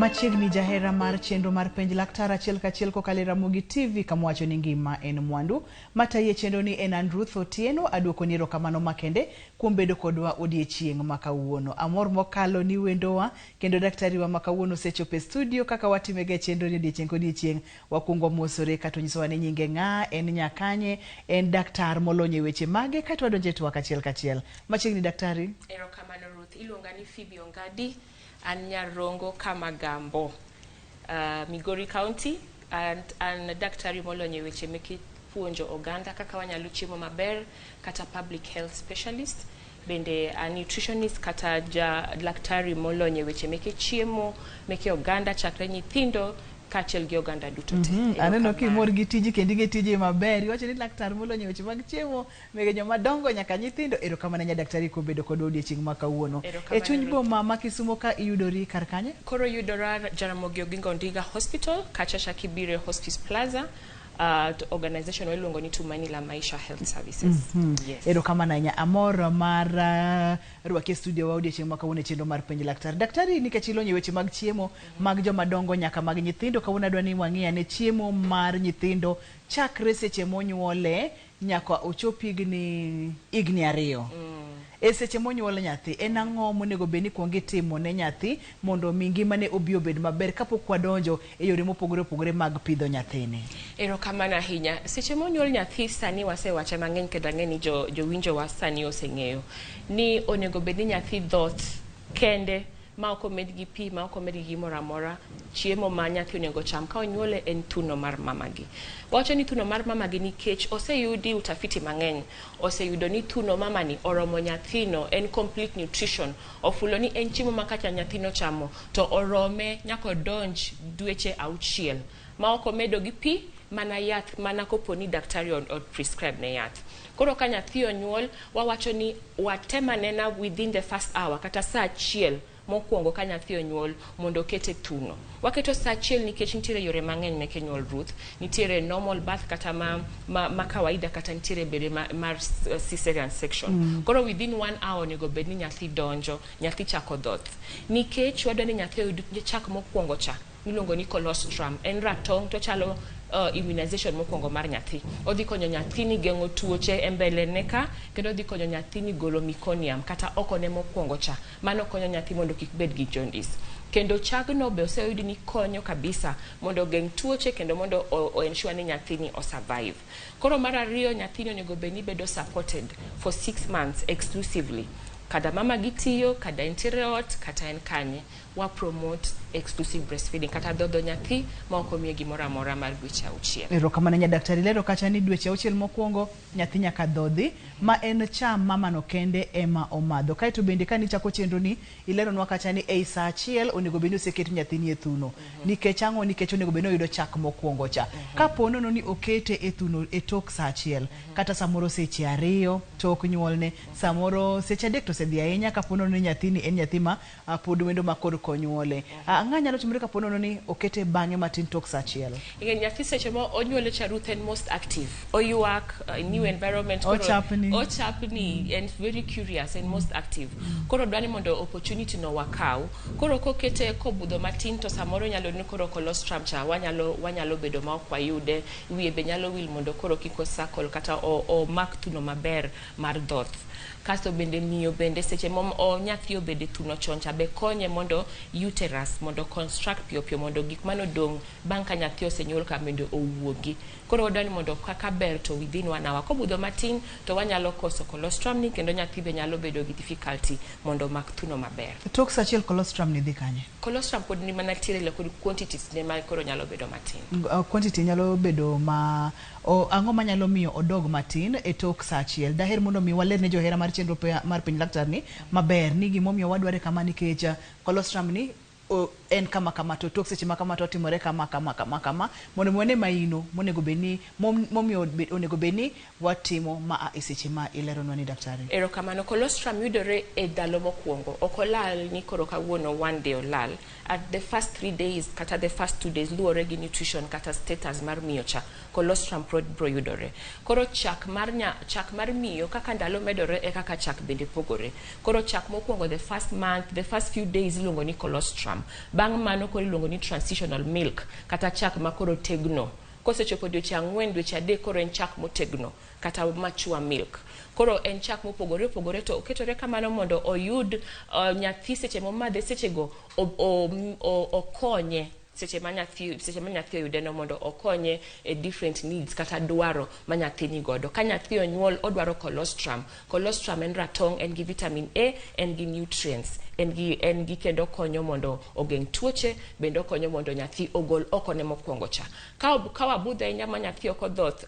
Machiegni jahera mar chenro mar Penj Laktar achiel kachiel kokalo e Ramogi TV kama wacho ni ngima en mwandu. Matayi e chenro ni en an Ruth Otieno, aduokoni erokamano makende kuom bedo kodwa odiechieng' ma kawuono. Amor mokalo ni wendowa kendo daktari wa ma kawuono osechopo e studio kaka watimega e chenro ni odiechieng' kodiechieng'. Wakwongo wamosore kato nyisowa ni nyinge ng'a, en nyakanye, en daktar molony e weche mage kaeto wadonjo e twak achiel kachiel. Machiegni daktari. Erokamano Ruth. Iluonga ni Phoebe Ongadi. An Nyarongo Kamagambo, Migori County. And an daktari molony e weche meke puonjo oganda kaka wanyalo chiemo maber kata public health specialist. Bende a nutritionist kata ja daktari molony e weche meke chiemo meke oganda chakre nyithindo kaachiel gi oganda duto te. Aneno kimor gi tiji kendo ing'e tiji maber. Iwacho ni laktar molony e weche mag chiemo mege joma dongo nyaka nyithindo. Erokamano ahinya daktari kuom bedo kodwa odiechieng' ma kawuono. E chuny boma ma Kisumo ka iyudori kar kanye? Koro yudora Jaramogi Oginga Odinga Hospital, kacha chak ibiro e Hospice Plaza, organization wa iluongo ni Tumaini la Maisha Health Services. Yes. Erokamano ahinya. Amor mar rwaki e studio wa odiechieng' ma kawuono e chenro mar Penj Laktar. Daktari, nikech ilony e weche mag chiemo mag joma dongo nyaka mag nyithindo, kawuono adwa ni wang'i ane chiemo mar nyithindo chakre seche monyuole nyaka ochop higni higni ariyo. E seche monyuol nyathi, en ang'o monego bed ni ikuongo itimo ne nyathi mondo omi ngimane obi obed maber kapok wadonjo e yore mopogore opogore mag pidho nyathini? Erokamano ahinya. Seche monyuol nyathi sani wasewache mang'eny kendo ang'e ni jowinjowa sani oseng'eyo ni onego bed ni nyathi dhoth kende ma ok omed gi pi, ma ok omed gi gimoro amora. Chiemo ma nyathi onego cham ka onyuole en thuno mar mamagi. Wawacho ni thuno mar mamagi nikech oseyudi utafiti mang'eny oseyudo ni thuno mamani oromo nyathino, en complete nutrition. Ofulo ni en chiemo ma kata nyathino chamo to orome nyaka odonj dweche 6 ma ok omedo gi pi, mana yath, mana kopo ni daktari o prescribe ne yath. Koro ka nyathi onyuol, wawacho ni watem anena within the first hour kata saa achiel mokwongo ka nyathi onyuol mondo okete thuno. Waketo saa achiel nikech nitiere yore mang'eny meke nyuol Ruth. Nitiere normal birth kata ma kawaida kata nitiere bende mar cesarean section. Koro within 1 hour onego bed ni nyathi donjo, nyathi chako dhoth. Nikech wadwa ni nyathi oyud chak mokwongo cha miluongo ni colostrum. En ratong' to chalo immunization mokwongo mar nyathi. Odhi konyo nyathini geng'o tuoche e mbele ne ka, kendo odhi konyo nyathini golo meconium kata oko ne mokwongo cha. Mano konyo nyathi mondo kik bed gi jaundice. Kendo chagno be oseyudi ni konyo kabisa mondo ogeng' tuoche kendo mondo o ensure ni nyathini o survive. Koro mar ariyo, nyathini onego bed ni bedo supported for 6 months exclusively. Kada mama gi tiyo, kada entiere ot, kata en kanye. Wa promote exclusive breastfeeding kata dhodho nyathi ma ok omiye gimoro amora mar dweche 6. Erokamano ahinya daktari. Lero kacha ni dweche 6 mokwongo nyathi nyaka dhodhi ma en cham mamano kende ema omadho. Kaeto bende kane ichako chenro ni ileronwa kacha ni ei saa achiel onego bed ni oseket nyathini e thuno. Nikech ang'o? Nikech onego bed ni oyudo chak mokwongo cha. Kapo nono ni okete e thuno e tok saa achiel kata samoro seche 2 tok nyuolne, samoro seche 3 to osedhi ahinya kapo nono ni nyathini en nyathi ma pod wendo ma korka onyuole. Ang'o nyalo timore kapo nono ni okete bang'e matin tok saa achiel? Ing'e nyathi seche ma onyuole cha Ruth en most active. Oywak, new environment. Koro, Ochapni. Ochapni, and very curious and most active. Koro dwani mondo opportunity no wakaw. Koro kokete kobudho matin to samoro nyalo ni koro colostrum cha wanyalo bedo ma ok wayude. Wiye be nyalo wil mondo koro kik osakol kata omak thuno maber mar dhoth. Kasto bende miyo bende seche ma nyathi obede thuno chon cha be konye mondo uterus mondo construct piyo piyo mondo gik manodong' bang' ka nyathi osenyuol ka bende owuogi. Koro wadwa ni mondo kaka ber to within 1 hour. Kobudho matin to wanyalo koso colostrum ni kendo nyathi be nyalo bedo gi difficulty mondo omak thuno maber. Tok saa achiel colostrum ni dhi kanye? Colostrum pod ni mana tiere le kod quantities ne ma koro nyalo bedo matin. Quantity nyalo bedo ma ang'o manyalo miyo odog matin e tok saa achiel? Daher mondo mi waler ne johera mar chenro mar Penj Laktar ni maber ni gimomiyo wadware kama nikech colostrum ni en kama kama to tok seche ma kama to otimore kama kama kama kama mondo mi wane maino monego bed ni momiyo onego bed ni watimo ma e seche ma ileronwa ni daktari. Erokamano. Colostrum yudore e ndalo mokwongo. Ok olal ni koro kawuono one day olal. At the first 3 days kata the first 2 days luwore gi nutrition kata status mar miyo cha. Colostrum pod bro yudore. Koro chak mar miyo kaka ndalo medore e kaka chak bende pogore. Koro chak mokwongo the first month, the first few days iluongo ni colostrum. Colostrum. Bang' mano koro iluongo ni transitional milk kata chak ma koro tegno. Kosechopo dweche 4, dweche 3 koro en chak motegno kata mature milk. Koro en chak mopogore opogore to oketore kamano mondo oyud nyathi seche momadhe sechego okonye seche ma nyathi oyude no mondo okonye e different needs kata dwaro ma nyathi ni godo. Ka nyathi onyuol odwaro colostrum. Colostrum en ratong', en gi vitamin A, en gi nutrients, en gi kendo konyo mondo ogeng' tuoche, bende okonyo mondo nyathi ogol oko ne mokwongo cha. Ka wabudho ahinya ma nyathi ok odhoth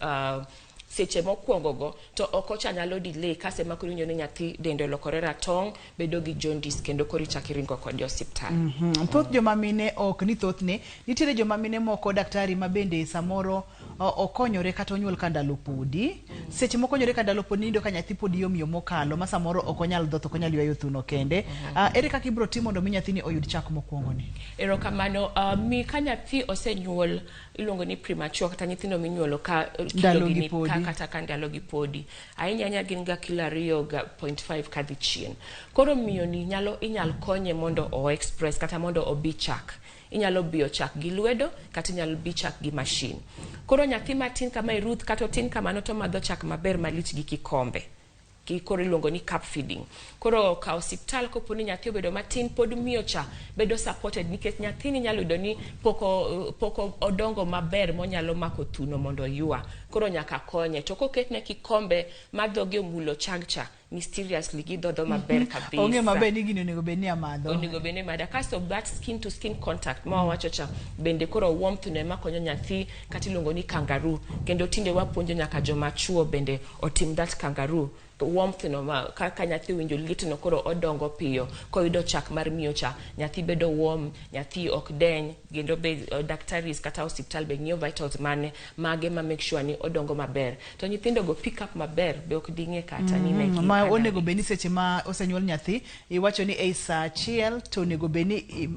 seche mokwongo go, to oko cha nyalo delay kase ma koro iwinjo ni nyathi dende olokore ratong', bedo gi jaundice kendo koro ichako iringo kode e osiptal. Thoth joma mine ok ni thothne, nitiere joma mine moko daktari ma bende samoro okonyore kata onyuol ka ndalo podi. Seche mokonyore ka ndalo podi iyudo ka nyathi pod yom yom mokalo ma samoro ok onyal dhoth, ok onyal ywayo thuno kende. Ere kaka ibiro timo mondo mi nyathini oyud chak mokwongo ni? Erokamano. Mi ka nyathi osenyuol iluongo ni premature kata nyithindo minyuolo ka ndalo gi podi. Kata ka ndalo gi podi. Ahinya ahinya gin ga kilo 2.5 kadhi chien. Koro miyo ni inyal konye mondo o express kata mondo obi chak. Inyalo biyo chak gi lwedo kata inyalo bi chak gi machine. Koro nyathi matin kama Ruth kata otin kamano to madho chak maber malich gi kikombe. Koro iluongo ni cup feeding. Koro ka osiptal kopo ni nyathi obedo matin pod miyo cha bedo supported nikech nyathini nyalo yudo ni pok odongo maber monyalo mako thuno mondo oywa. Koro nyaka konye. To koketne kikombe ma dhoge omulo chag cha, mysteriously gidhodho maber kabisa. Onge maber ni gini onego bed ni amadho. Onego bed ni amadho. Kasto that skin to skin contact ma wawacho cha bende koro warmth no ema konyo nyathi kata iluongo ni kangaroo. Kendo tinde wapuonjo nyaka joma chuo bende otim that kangaroo. Warmth no ma ka nyathi winjo liet no koro odongo piyo. Koyudo chak mar miyo cha, nyathi bedo warm, nyathi ok deny, kendo be daktaris kata osiptal be ng'iyo vitals mane mage ma make sure ni odongo maber. To nyithindo go pick up maber be ok ding'e kata ni ne ma onego bed ni seche ma osenyuol nyathi iwacho ni ei saa achiel to onego bed ni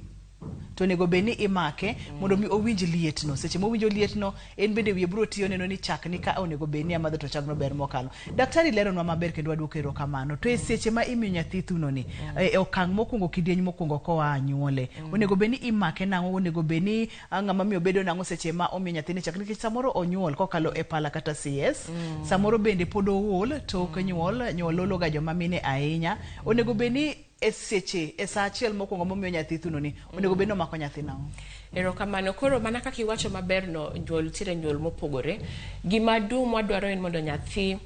to onego bed ni imake mondo mi owinj lietno. Seche mowinjo lietno en bende wiye biro tiyo neno ni chak ni ka onego bed ni amadho to chagno ber mokalo. Daktari leronwa maber kendo waduoko erokamano. To e seche ma imiyo nyathi thuno ni e okang' mokwongo kidieny mokwongo koa nyuole onego bed ni imake nang'o, onego bed ni ng'ama miyo bedo nang'o seche ma omiyo nyathine chak, nikech samoro onyuol kokalo e pala kata CS, samoro bende pod ool tok nyuol, nyuol olo ga joma mine ahinya. Onego bed ni e seche e saa achiel mokwongo momiyo nyathi thuno ni onego bed ni omako nyathi nang'o? Erokamano. Koro mana kaka iwacho maber no, nyuol nitiere nyuol mopogore. Gima duong' mwadwaro en mondo nyathi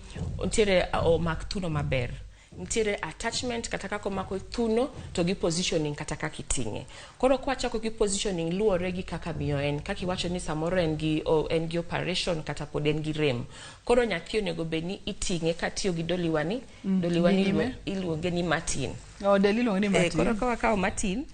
nitiere omak thuno maber. Nitiere attachment kata kaka omako thuno to gi positioning kata kaka iting'e. Koro kwachako gi positioning luwore gi kaka miyo en. Kaka iwacho ni samoro en gi operation kata pod en gi rem. Koro nyathi onego bed ni iting'e katiyo gi doliwani. Doliwani iluonge ni Martin. Oh, deli iluongo ni Martin. Koro ka wakawo Martin,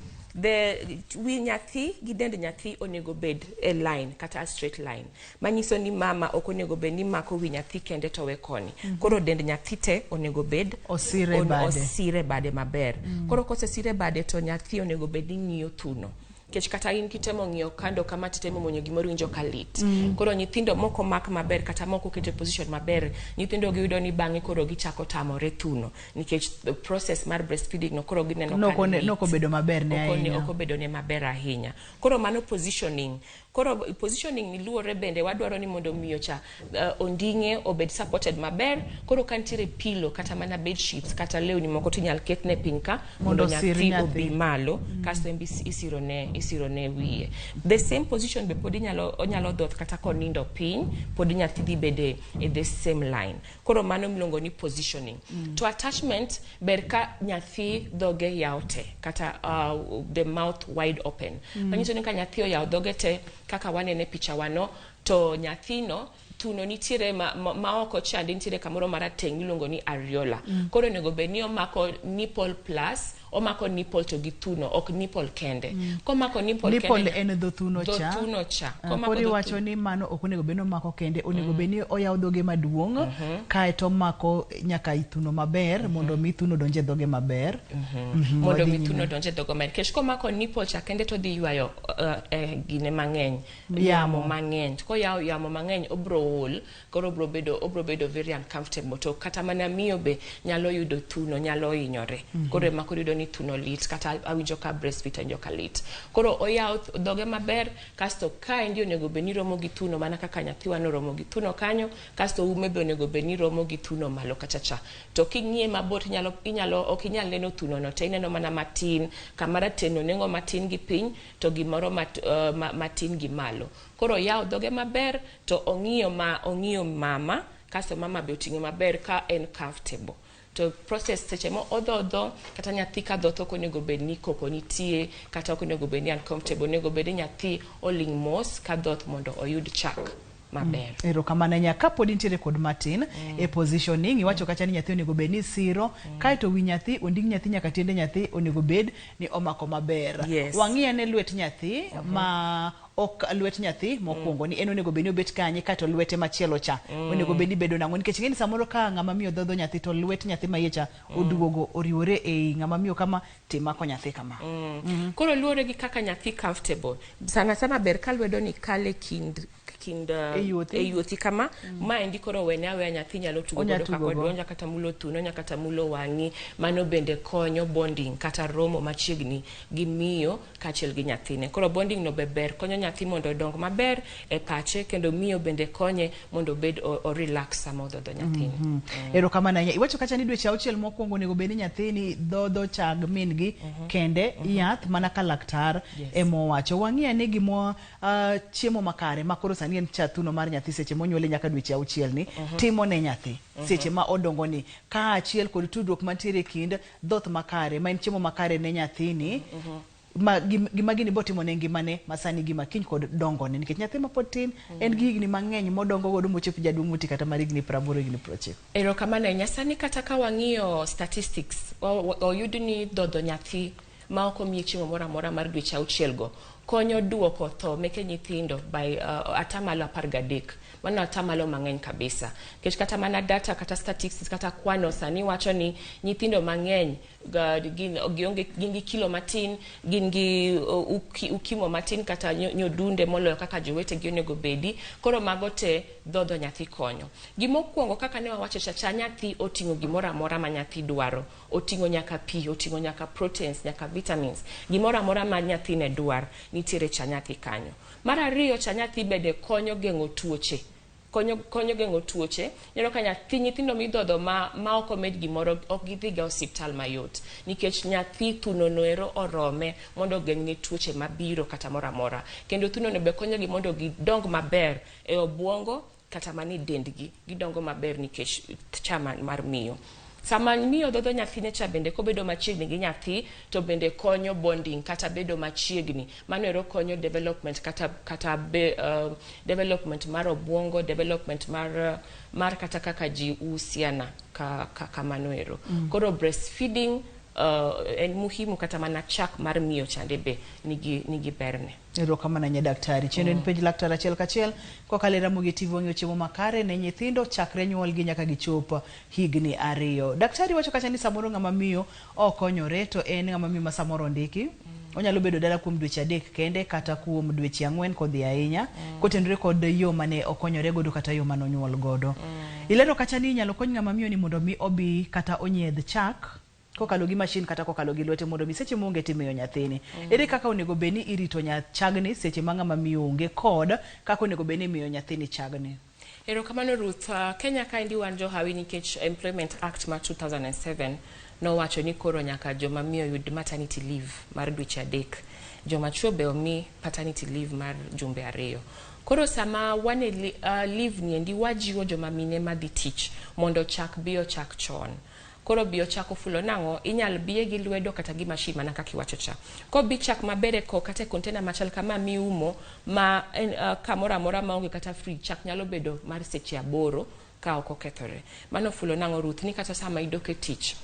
the wi nyathi gi dend nyathi onego bed e line kata a straight line. Manyiso ni mama ok onego bed ni mako wi nyathi kende to we koni. Koro dend nyathi te onego bed osire bade. Osire bade maber. Koro kosesire bade to nyathi onego bed ni ng'iyo thuno. Nikech kata in kitemo ng'iyo kando kama titemo monyo gimoro winjo ka lit. Koro nyithindo moko mak maber kata moko keto position maber, nyithindo giyudo ni bang'e koro gichako tamore thuno nikech the process mar breastfeeding no koro gineno ka lit. Nok obedo maber ne ahinya. Ok obedo ne maber ahinya. Koro mano positioning. Koro positioning ni luwore bende wadwaro ni mondo miyo cha onding'e obed supported maber. Koro ka nitiere pillow kata mana bed sheets kata lewni moko tinyal ketne piny ka mondo nyathi obi malo kasto en be isiro ne wiye. The same position be pod onyalo dhoth kata konindo piny pod nyathi dhi bede e the same line. Koro mano miluongo ni positioning. To attachment ber ka nyathi dhoge yaw te kata the mouth wide open. Manyiso ni ka nyathi oyaw dhoge te kaka wanene picha wano to nyathino thuno nitiere ma oko chande nitiere kamoro marateng' miluongo ni areola. Koro onego bed ni omako nipple plus omako nipple to gi thuno ok nipple kende. Komako nipple kende en dho thuno cha. Dho thuno cha. Koro iwacho ni mano ok onego bed ni omako kende, onego bed ni oyawo dhoge maduong' kaeto omako nyaka i thuno maber mondo mi thuno donje dhoge maber. Mondo mi thuno donje dhoge maber. Nikech komako nipple cha kende to dhi ywayo gine mang'eny, yamo mang'eny. Koyawo yamo mang'eny obro ool, koro obro bedo very uncomfortable. To kata mana miyo be nyalo yudo thuno, nyalo hinyore. Koro ema koro iyudo ni thuno lit, kata awinjo ka breastfeed awinjo ka lit. Koro oyawo dhoge maber, kasto kaendi onego bed ni romo gi thuno mana kaka nyathiwa noromo gi thuno kanyo, kasto ume be onego bed ni romo gi thuno malo kacha cha. To king'iye mabor inyalo ok inyal neno thuno no te, ineno mana matin, kama rateng' no neng'o matin gi piny, to gimoro matin gi malo. Koro oyawo dhoge maber, to ong'iyo mama, kasto mama be oting'e maber ka en comfortable. To process seche ma odhodho, kata nyathi ka dhoth ok onego bed ni koko nitie, kata ok onego bed ni uncomfortable, onego bed ni nyathi oling' mos ka dhoth mondo oyud chak maber. Erokamano ahinya. Kapod intiere kod matin e positioning, iwacho kacha ni nyathi onego bed ni siro, kaeto wi nyathi, onding nyathi nyaka tiende nyathi onego bed ni omako maber. Yes. Wang'i ane lwet nyathi ma ok lwet nyathi mokwongo ni en onego bed ni obet kanye, kaeto lwete machielo cha onego bed ni bedo nang'o, nikech ing'e ni samoro ka ng'ama miyo dhodho nyathi to lwet nyathi maiye cha oduogo oriwore ei ng'ama miyo kama timako nyathi kama. Koro luwore gi kaka nyathi comfortable. Sana sana ber ka lwedo ni kale kind E yuothi. e yuothi kama, maendi koro wene aweya nyathi nyalo tugo Onya godo kaka tugo go. odonjo, kata mulo thuno, onya kata mulo wang'i. Mano bende konyo bonding kata romo machiegni gi miyo kaachiel gi nyathine. Koro bonding no be ber, konyo nyathi mondo odong maber e pache, kendo miyo bende konye mondo obed o relax sama odhodho nyathine. Erokamano ahinya. Iwacho kacha ni dweche 6 mokwongo onego bed ni nyathini dhodho chag min gi kende, yath mana ka laktar ema owacho. Wang'i ane gima chiemo makare ma koro sani en cha thuno mar nyathi seche monyuole nyaka dweche 6 ni timo ne nyathi seche ma odongo ni, kaachiel kod tudruok mantiere e kind dhoth makare ma en chiemo makare ne nyathini, ma gima gini botimo ne ngimane masani gi makiny kod dongone, nikech nyathi ma pod tin en gi higni mang'eny modongo godo mochop jaduong' moti kata mar higni 80, higni 90. Erokamano ahinya. Sani kata ka wang'iyo statistics, oyud ni dhodho nyathi ma ok omiye chiemo moro amora mar dweche 6 go konyo duoko tho meke nyithindo by 13%. Mano atamalo mang'eny kabisa. Nikech kata mana data kata statistics kata kwano sani wacho ni nyithindo mang'eny gin gionge, gin gi kilo matin, gin gi ukimo matin kata nyodunde moloyo kaka jowetegi onego bedi. Koro mago te dhodho nyathi konyo. Gimokwongo kaka ne wawacho cha, cha nyathi oting'o gimoro amora ma nyathi dwaro. Oting'o nyaka pi, oting'o nyaka proteins, nyaka vitamins. Gimoro amora ma nyathi ne dwar, nitiere cha nyathi kanyo. Mar ariyo, cha nyathi bende konyo geng'o tuoche. Konyo geng'o tuoche. Ineno ka nyithindo midhodho ma ok omed gimoro, ok gidhi ga osiptal mayot. Nikech nyathi thuno noero orome mondo ogeng'ne tuoche mabiro kata moro amora. Kendo thuno no be konyogi mondo gidong maber e obuongo kata mana e dendgi. Gidongo maber nikech cha mar miyo. Sama miyo dhodho nyathine cha bende kobedo machiegni gi nyathi to bende konyo bonding kata bedo machiegni. Mano ero konyo development kata development mar obuongo, development mar kata kaka ji uhusiana ka kamano ero. Koro breastfeeding en muhimu, kata mana chak mar miyo chande be nigi berne. Erokamano ahinya daktari. Chenro en Penj Laktar achiel kachiel kokalo e Ramogi TV. Wang'iyo chiemo makare ne nyithindo chakre nyuolgi nyaka gichop higni 2. Daktari wacho kacha ni samoro ng'ama miyo ok konyore to en ng'ama miyo ma samoro ondiki. Onyalo bedo dala kuom dweche 3 kende kata kuom dweche 4 kodhi ahinya, kotenore kod yo mane okonyore godo kata yo mane onyuol godo. Ilero kacha ni inyalo kony ng'ama miyo ni mondo mi obi kata onyiedh chak kokalo gi mashin kata kokalo gi lwete mondo mi seche moonge timiyo nyathini. Ere kaka onego bed ni irito chagni seche ma ng'ama miyo onge kod kaka onego bed ni imiyo nyathini chagni? Erokamano Ruth. Kenya kaendi wan johawi nikech Employment Act mar 2007 nowacho ni koro nyaka joma miyo yud maternity leave mar dweche 3. Joma chuo be omi paternity leave mar jumbe 2. Koro sama wan e leave ni endi wajiwo joma mine madhi tich mondo chak biyo chak chon. Koro biyo chak ofulo nang'o, inyal biye gi lwedo kata gi mashin mana kaka iwacho cha. Kobi chak maber e ko kata e container machal kama miumo ma en kamoro amora maonge kata fridge, chak nyalo bedo mar seche 8 ka ok okethore. Mano ofulo nang'o Ruth, ni kata sama idok e tich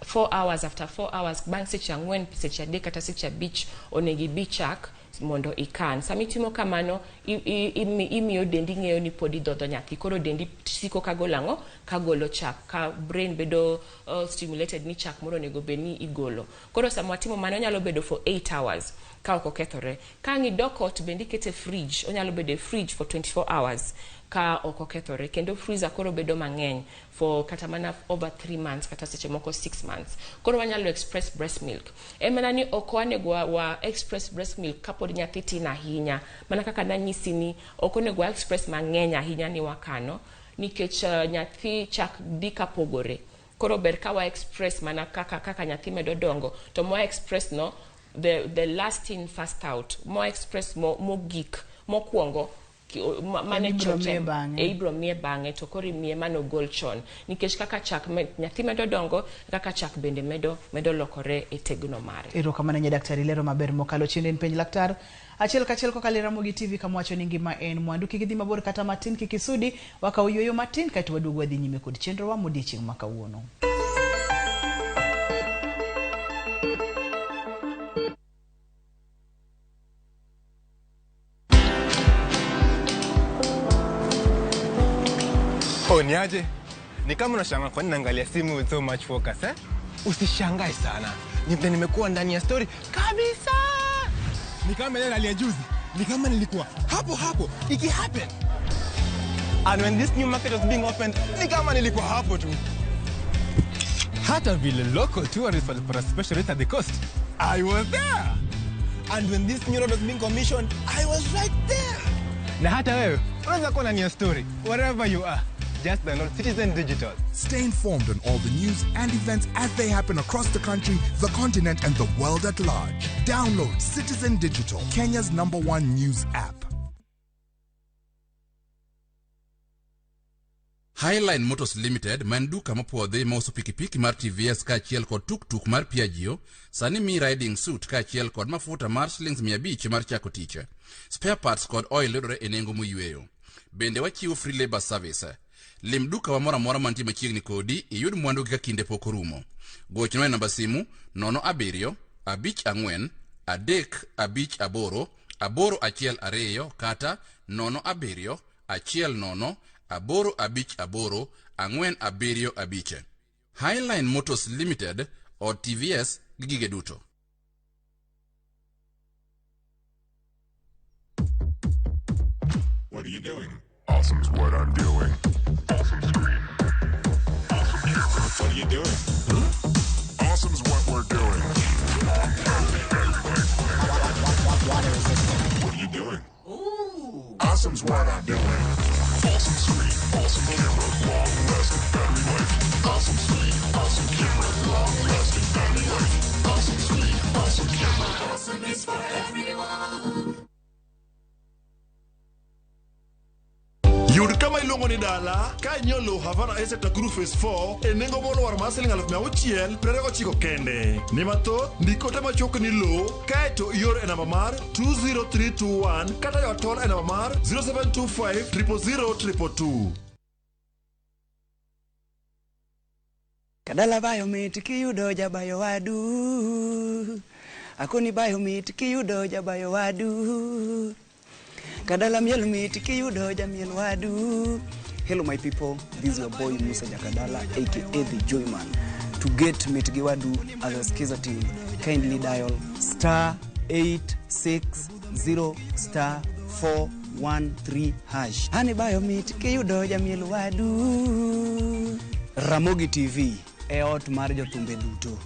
4 hours, after 4 hours, bang' seche 4, seche 3 kata seche 5 onego ibi chak mondo ikan. Sama itimo kamano, imiyo dendi ng'eyo ni pod idhodho nyathi. Koro dendi siko ka golo ang'o? Ka golo chak. Ka brain bedo stimulated ni chak moro onego bed ni igolo. Koro sama watimo mano nyalo bedo for 8 hours. ka ok okethore. Ka ang' idok ot bende ikete e fridge, onyalo bedo e fridge for 24 hours ka ok okethore. Kendo freezer koro bedo mang'eny for kata mana over 3 months kata seche moko 6 months. Koro wanyalo express breast milk. En mana ni ok onego wa, wa express breast milk kapod nyathi tin ahinya. Mana kaka nanyisi ni ok onego wa express mang'eny ahinya ni wakano nikech nyathi chak dhi kapogore. Koro ber ka wa express mana kaka kaka nyathi medo dongo to mwa express no the last in first out. Mwa express mo, mogik mokwongo mane Ibiro miye choche bang'e. e ibiro miye bang'e to koro imiye manogol chon nikech kaka chak nyathi medo dongo kaka chak bende medo lokore e tegno mare. Erokamano nya daktari, lero maber mokalo. Chien en penj laktar achiel kachiel kokalo e Ramogi TV kama wacho ni ngima en mwandu. Kik idhi mabor kata matin, kik isudi, wakaw yueyo matin kaeto waduogo wadhi nyime kod chenrowa modiochieng' ma kawuono. Oh, niaje? Ni kama unashangaa kwa nini naangalia simu with so much focus, eh? Usishangae sana. Ni vile nimekuwa ndani ya story kabisa. Ni kama ile hali ya juzi. Ni kama nilikuwa hapo hapo iki happen. And when this new market was being opened, ni kama nilikuwa hapo tu. Hata vile local tourists walipata special rate at the coast, I was there. And when this new road was being commissioned, I was right there. Na hata wewe unaweza kuwa ndani ya story wherever you are. Just download Citizen Digital. Stay informed on all the news and events as they happen across the country, the continent, and the world at large. Download Citizen Digital, Kenya's #1 news app. Highline Motors Limited ma en duka mopuodhi mauso pikipiki mar TVS kaachiel kod tuktuk mar Piaggio sani mi riding suit kaachiel kod mafuta mar shillings 500 mar chako tich. Spare parts kod oil yudore e nengo moyweyo. Bende wachiwo free labor service. Lim duka wa moro amora mantie machiegni kodi iyud mwandu gi ka kinde pok orumo. Gochnwa e namba simu 07 54 3 58 812 kata 07 10 8 58 4 75. Highline Motors Limited od TVS gi gige duto. What are you doing? Awesome's what I'm doing. Awesome screen. Awesome camera. What are you doing? Huh? Awesome's what we're doing. Water resistant. What are you doing? Ooh. Awesome's what I'm doing. Awesome screen. Awesome camera. Long lasting battery life. Awesome screen. Awesome camera. Long lasting battery life. Awesome screen. Awesome camera. Awesome is for everyone. Yud kama iluongo ni dala ka inyiewo lowo Havana Estate Nakuru Phase 4 e nengo molwar mar siling 629 kende. Ni mathoth, ndik ote machuok ni lowo kaeto ior e namba mar 20321 kata ywa tol e namba mar 0725 000 222. Kadala bayo mit kiyudo jabayo wadu. Akoni bayo mit kiyudo jabayo wadu. Kadala miel mit kiyudo jamiel wadu. Hello my people, this is your boy Musa Jakadala aka The Joyman. To get mit gi wadu as a Skiza team, kindly dial star 860 star 413 hash. Ani bayo mit kiyudo jamiel wadu. Ramogi TV e ot mar jothumbe duto.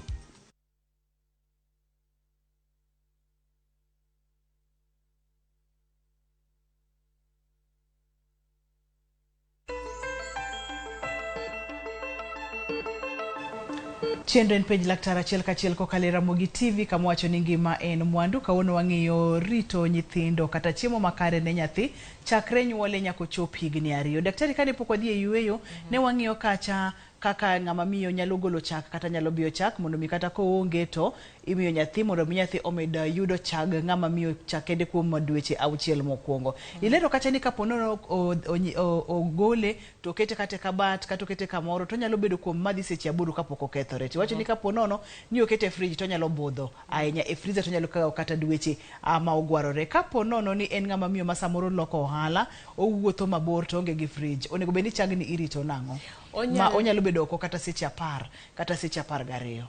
Chenro en penj laktar achiel kachiel kokalo e Ramogi TV kama wacho ni ngima en mwandu. Kawuono wang'iyo rito nyithindo kata chiemo makare ne nyathi chakre nyuole nyaka ochop higni 2. Daktari, kane pok wadhi e yueyo, ne wang'iyo kacha kaka ng'ama miyo nyalo golo chak kata nyalo biyo chak mondo mi kata koonge to imiyo nyathi mondo mi nyathi omed yudo chag ng'ama miyo chak kende kuom dweche 6 mokwongo. Ilero kacha ni kapo nono ogole to okete kata e kabat kata okete kamoro to onyalo bedo kuom madhi seche 8 kapok okethore. Tiwacho ni kapo nono ni okete e fridge to onyalo budho ahinya e freezer to onyalo kawo kata dweche ma ogwarore. Kapo nono ni en ng'ama miyo ma samoro loko ohala, owuotho mabor to onge gi fridge, onego bed ni chagni irito nang'o? Ma onyalo bedo oko kata seche 10 kata seche 12.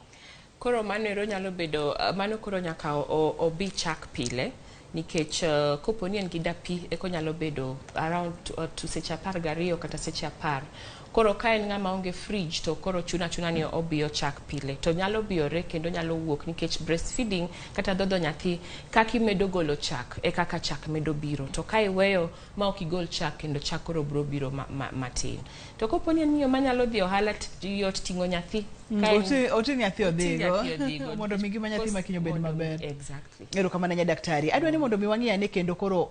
Koro mano ero nyalo bedo mano koro nyaka obi chak pile nikech kopo ni en gi dapi eko nyalo bedo around to seche 12 kata seche 10. Koro ka en ng'ama onge fridge to koro chuno achuna ni obiyo chak pile. To nyalo biyore kendo nyalo wuok nikech breastfeeding kata dhodho nyathi kaka imedo golo chak e kaka chak medo biro. To ka iweyo ma ok igol chak kendo chak koro biro biro matin. To kopo ni en miyo manyalo dhi ohala yot ting'o nyathi. Oting' nyathi odhigo mondo mi ngima nyathi makiny obed maber. Exactly. Erokamano nya daktari. Adwa ni mondo mi wang'i ane kendo koro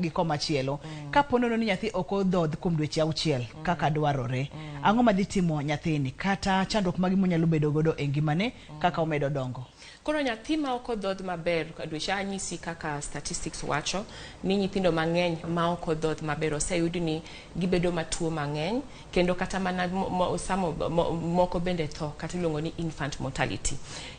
gi komachielo. Kapo nono ni nyathi ok odhodh kuom dweche 6 kaka dwarore, ang'o madhi timo nyathini kata chandruok magi monyalo bedo godo e ngimane kaka omedo dongo? Koro nyathi ma ok odhodh maber, dweche anyisi kaka statistics wacho ni nyithindo mang'eny ma ok odhodh maber oseyud ni gibedo matuo mang'eny kendo kata mana moko bende tho kata iluongo ni infant mortality.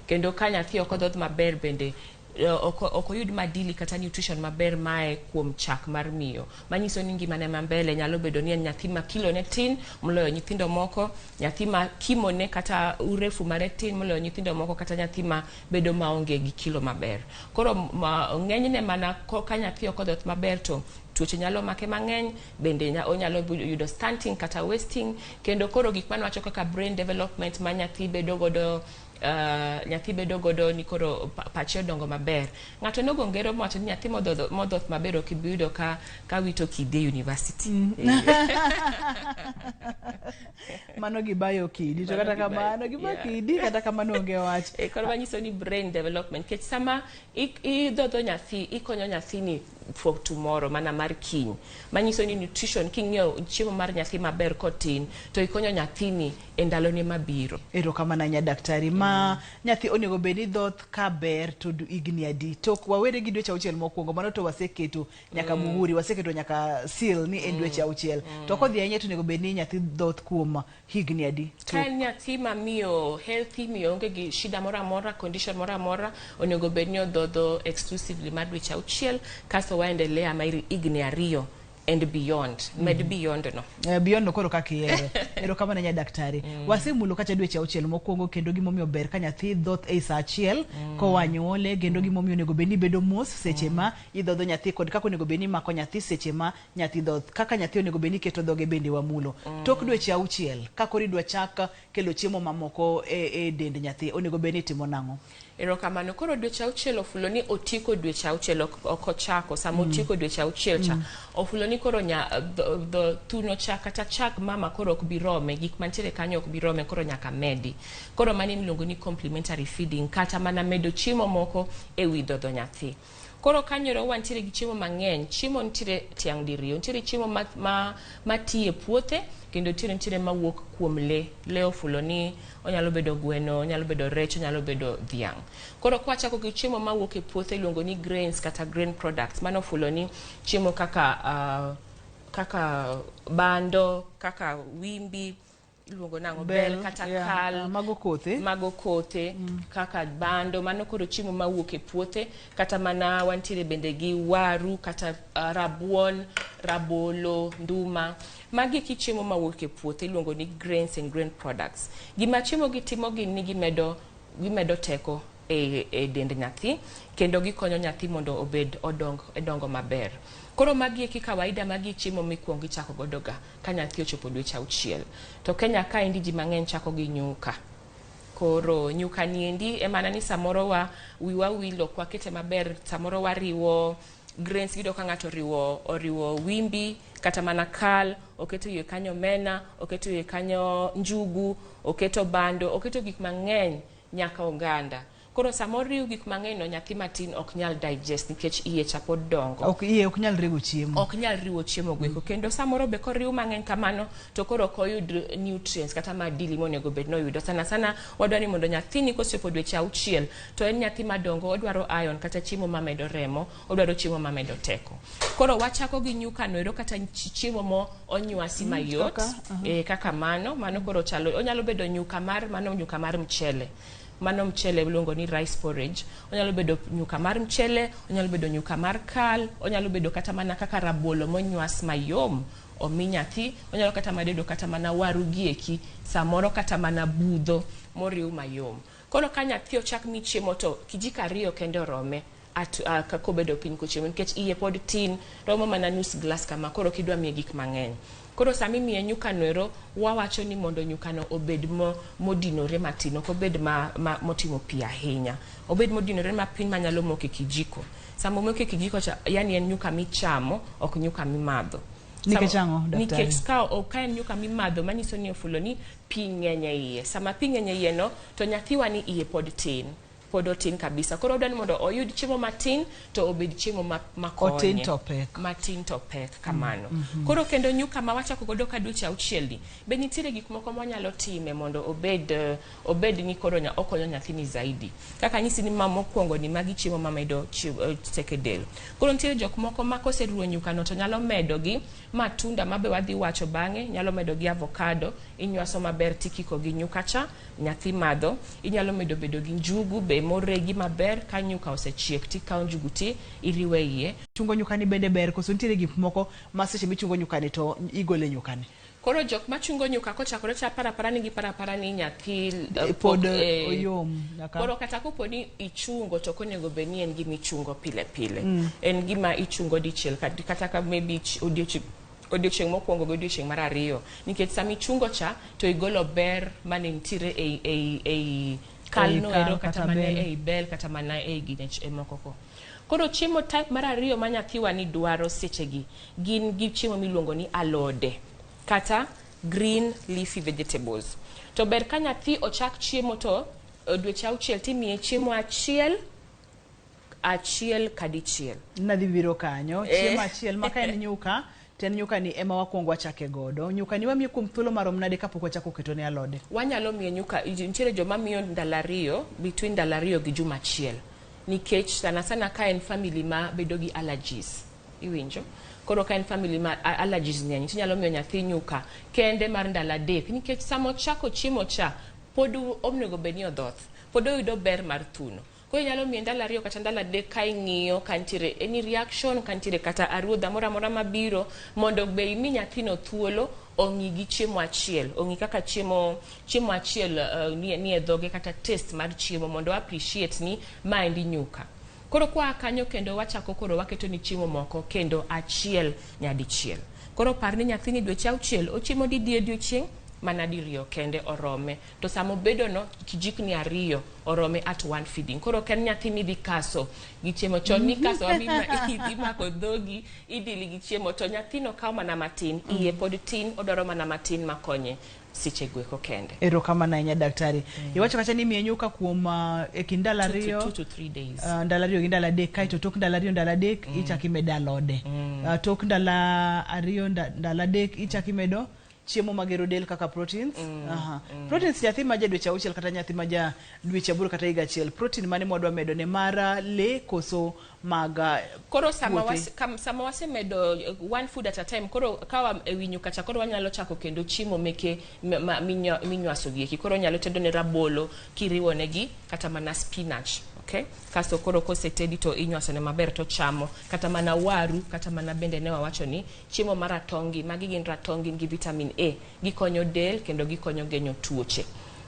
Kendo ka nyathi ok odhodh maber bende ok oyud madili kata nutrition maber mae kuom chak mar miyo, manyiso ni ngimane ma mbele nyalo bedo ni en nyathi ma kilo ne tin moloyo nyithindo moko, nyathi ma kimone kata urefu mare tin moloyo nyithindo moko, kata nyathi ma bedo maonge gi kilo maber. Koro ng'enyne mana ka nyathi ok odhoth maber to tuoche nyalo make mang'eny, bende onyalo yudo stunting kata wasting, kendo koro gik mane wacho kaka brain development ma nyathi bedo godo nyathi bedo godo ni koro pache odongo maber. Ng'ato nogo ngero mowacho ni nyathi modhoth maber ok ibi yudo ka wito kidi e university. Mano gibayo kidi to kata kamano gibayo kidi kata kamano onge wach. Koro manyiso ni brain development nikech sama idhodho nyathi ikonyo nyathini for tomorrow mana mar kiny. Manyiso ni nutrition king'iyo chiemo mar nyathi maber kotin to ikonyo nyathini e ndalone mabiro. Erokamano nya daktari. Ma nyathi onego bed ni dhoth ka ber to higni adi? Tok wawere gi dweche 6 mokwongo mano to waseketo nyaka muhuri, waseketo nyaka seal ni en dweche 6. To kodhi ahinya to onego bed ni nyathi dhoth kuom higni adi? Ka en nyathi ma miyo healthy, miyo onge gi shida moro amora, condition moro amora, onego bed ni odhodho exclusively mar dweche 6 kasto waendelea ma higni 2 and beyond. Med beyond no. Beyond no koro kaka ihero. Erokamano nya daktari. Wasemulo kacha dweche 6 mokwongo kendo gimomiyo ber ka nyathi dhoth e saa 1 koa nyuole, kendo gimomiyo onego bed ni bedo mos seche ma idhodho nyathi kod kaka onego bed ni mako nyathi seche ma nyathi dhoth, kaka nyathi onego bed ni keto dhoge bende wamulo. Tok dweche 6 ka koro idwa chak kelo chiemo mamoko e dend nyathi onego bed ni itimo nang'o? Erokamano. Koro dweche 6 ofulo ni otieko dweche 6 ok ochako. Sama otieko dweche 6 cha ofulo ni koro thuno cha kata chak mama koro ok bi rome, gik mantiere kanyo ok bi rome, koro nyaka medi. Koro mano iluongo ni complementary feeding kata mana medo chiemo moko e wi dhodho nyathi. Koro kanyo wantiere gi chiemo mang'eny. Chiemo nitiere tiang' diriyo. Nitiere chiemo ma ti e puothe kendo nitiere mawuok kuom le. Le ofulo ni onyalo bedo gweno, onyalo bedo rech, onyalo bedo dhiang'. Koro kwachako gi chiemo mawuok e puothe iluongo ni grains kata grain products. Mano ofulo ni chiemo kaka kaka bando, kaka wimbi, iluongo nang'o, bel kata kal, mago kothe, mago kothe kaka bando, mano koro chiemo mawuok e puothe. Kata mana wantiere bende gi waru kata rabuon, rabolo, nduma. Magi eki chiemo mawuok e puothe iluongo ni grains and grain products. Gima chiemo gi timo gin ni gimedo teko e dend nyathi kendo gikonyo nyathi mondo obed odong dongo maber. Koro magi eki kawaida magi chiemo mikuongo ichako godo ga ka nyathi ochopo dweche 6. To Kenya kaendi ji mang'eny chako gi nyuka. Koro nyuka niendi emana ni samoro wa wiwa wil ok wakete maber, samoro wariwo grains, iyudo ka ng'ato oriwo wimbi kata mana kal, oketo iye kanyo omena, oketo iye kanyo njugu, oketo bando, oketo gik mang'eny nyaka oganda. Koro sama oriw gik mang'eny no nyathi matin ok nyal digest nikech iye cha pod dongo. Ok iye ok nyal riwo chiemo. Ok nyal riwo chiemo goeko. Kendo samoro be koriw mang'eny kamano to koro ok oyud nutrients kata madili monego bed noyudo. Sana sana wadwa ni mondo nyathini kochopo dweche 6 to en nyathi madongo, odwaro iron kata chiemo mamedo remo, odwaro chiemo mamedo teko. Koro wachako gi nyuka noero kata chiemo mo onywasi mayot. Kaka mano koro chalo, onyalo bedo nyuka mar, mano nyuka mar mchele. Mano mchele iluongo ni rice porridge. Onyalo bedo nyuka mar mchele, onyalo bedo nyuka mar kal, onyalo bedo kata mana kaka rabolo monywas mayom omi nyathi, onyalo kata mana bedo kata mana waru gieki, samoro kata mana budho moriw mayom. Koro ka nyathi ochak mi chiemo to kijiko 2 kende orome at kobedo piny kochiemo, nikech iye pod tin, romo mana nus glass kama, koro kidwa miye gik mang'eny. Koro sama imiye nyuka noero, wawacho ni mondo nyukano obed modinore matin, ok obed motimo pi ahinya. Obed modinore mapiny manyalo moko e kijiko. Sama omoko e kijiko cha, yani en nyuka michamo, ok nyuka mimadho. Nikech ang'o, daktari? Nikech ka en nyuka mimadho, manyiso ni ofulo ni pi ng'eny e iye. Sama pi ng'eny e iye no, to nyathiwa ni iye pod tin. Pod otin kabisa. Koro odwa ni mondo oyud chiemo matin to obed chiemo makonye. Otin to pek. Matin to pek kamano. Koro kendo nyuka ma wachako godo ka dweche 6 ni, be nitiere gik moko mwanyalo time mondo obed ni koro okonyo nyathini zaidi. Kaka nyisi ni ma mokwongo ni magi chiemo mamedo teko e del. Koro nitiere jok moko ma koseruwo nyuka no to nyalo medo gi matunda ma be wadhi wacho bang'e, nyalo medo gi avocado, inywaso maber tikiko gi nyuka cha, nyathi madho. Inyalo medo bedo gi njugu be moregi maber, ka nyuka osechiek tikawo njugu ti iriwe iye. Chungo nyuka ni bende ber, koso nitiere gik moko ma seche michungo nyuka ni to igole nyuka ni? Koro jok machungo nyuka kochakore cha parapara ni gi parapara ni nyathi pod oyom nyaka. Koro kata kopo ni ichungo to ok onego bed ni en gima ichungo pile pile. En gima ichungo dichiel kata ka maybe odiochieng' mokwongo gi odiochieng' mar 2, nikech sama ichungo cha to igolo ber mane nitiere ei kal no ero, kata mana ei bel, kata mana ei gine moko ko. Koro chiemo type mar 2 ma nyathiwa ni dwaro sechegi gin gi chiemo miluongo ni alode kata green leafy vegetables. To ber ka nyathi ochak chiemo to dweche 6 timiye chiemo achiel achiel kadichiel. Nadhi biro kanyo, chiemo achiel ma ka en nyuka, to en nyuka ni ema wakwongo wachake godo. Nyuka ni wamiye kuom thuolo marom nade kapok wachako keto ne alode? Wanyalo miye nyuka, nitiere joma miyo ndalo 2, between ndalo 2 gi juma 1. Nikech sana sana ka en family ma bedo gi allergies, iwinjo? Koro ka en family ma allergies ng'eny, tinyalo miyo nyathi nyuka kende mar ndalo 3, nikech sama ochako chiemo cha, pod onego bed ni odhoth, pod oyudo ber mar thuno. Koro inyalo miye ndalo 2 kata ndalo 3 ka ing'iyo ka nitiere any reaction, ka nitiere kata aruodha moro amora mabiro, mondo be imi nyathino thuolo ong'i gi chiemo achiel, ong'i kaka chiemo achiel ni e dhoge, kata taste mar chiemo, mondo appreciate ni maendi nyuka. Koro kwa kanyo kendo wachako koro waketo ni chiemo moko kendo achiel nyadichiel. Koro par ni nyathini dweche 6 ochiemo didi e odiochieng'? Mana diriyo kende orome. To sama obedo no kijikni 2 orome at one feeding. Koro ok en nyathi midhi kaso gi chiemo chon ni kaso imako dhogi idili gi chiemo, to nyathino kawo mana matin, iye pod tin, odwaro mana matin makonye seche gweko kende. Erokamano ahinya daktari. Iwacho kacha ni miye nyuka kuom e kind ndalo 2 2 to 3 days. Ndalo 2 gi ndalo 3, kaeto tok ndalo 2 ndalo 3 ichako imedo alode. Tok ndalo 2 ndalo 3 ichako imedo chiemo magero del kaka proteins. Proteins nyathi ma ja dweche 6 kata nyathi ma ja dweche 8 kata higa 1, protein mane mwadwa medo ne mara le koso mag Koro sama wasemedo one food at a time, koro kawa ewi nyuka cha, koro wanyalo chako kendo chiemo meke minywaso gieki. Koro nyalo tedo ne rabolo kiriwo negi kata mana spinach. Okay? Kasto koro kosetedi to inywaso ne maber to chamo, kata mana waru, kata mana bende ne wawacho ni chiemo mar ratongi, magi gin ratongi gi vitamin A, gikonyo del kendo gikonyo geng'o tuoche.